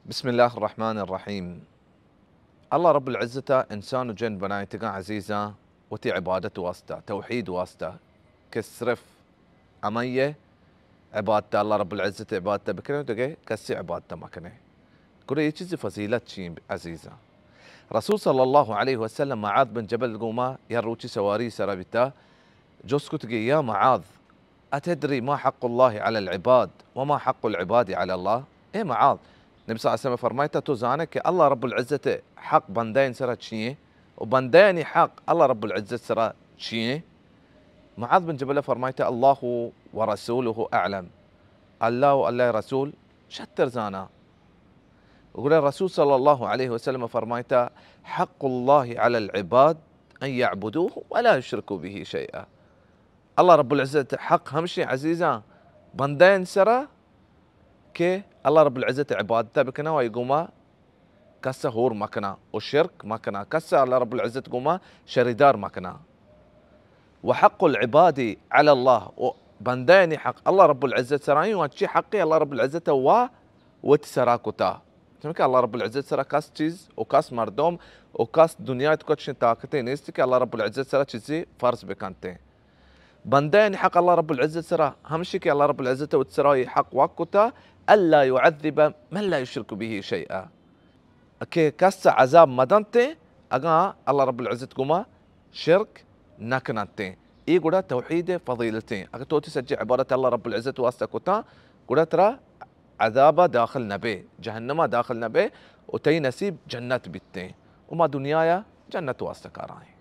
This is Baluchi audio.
بسم اللہ الرحمن الرحیم۔ اللہ رب العزت ء انسان و جن بنائتگاں عزیزاں وتی عبادت واسطہ، توحید واسطہ، کہ صرف ہمائی ء عبادت، اللہ رب العزت ء عبادت بکنے و دگہ کسی عبادت مکنے۔ گڑا یہ چیز فضیلت چی عزیزاں؟ رسول صلی اللہ علیہ وسلم معاذ بن جبل گوما یا روچی سواری سرا بیتا، جست کتگی، یا معاذ، أتدري ما حق الله على العباد وما حق العباد على الله؟ اے معاذ، نبی صلی اللہ علیہ وسلم فرمائتا، تو زانے کہ اللہ رب العزت حق بندین سرا چیئے و بندین حق اللہ رب العزت سرا چیئے؟ معاذ بن جبل فرمائتا، اللہ ورسوله أعلم، اللہ و اللہ رسول شتر زانا۔ گڑا رسول صلی اللہ علیہ وسلم فرمائتا، حق الله على العباد أن يعبدوه ولا يشركوا به شيئا۔ اللہ رب العزت حق ہمشی عزیزاں بندین سرا کہ اللہ رب العزت عبادت بکنا و ای گوما کس ہور مکنا و شرک مکنا، کس اللہ رب العزت گوما شریدار مکنا۔ وحق العباد على الله، و بندین حق اللہ رب العزت سرائیں و اچی حق اللہ رب العزت وا وتی سرا کتا۔ چونکہ اللہ رب العزت سرا کس چیز و کس مردم و کس دنیا تو کچھ طاقتے نیست کہ اللہ رب العزت سرا چیزی فرض بکنتے۔ بندین حق اللہ رب العزت سرا ہمشی کہ اللہ رب العزت وتی سرا یہ حق واک کتا، ألا يعذب من لا يشرك به شيئا، کہ کس عذاب مدنتے اگاں اللہ رب العزت گوما شرک نکننتے۔ ای گڑا توحید فضیلتیں۔ اگر تو تی سجی عبادت اللہ رب العزت واسطہ کتا، گڑا ترا عذابا داخل نبے، جہنما داخل نبے، و تئی نصیب جنت بیتیں۔ و ما دنیایا جنت واسطہ کارائیں۔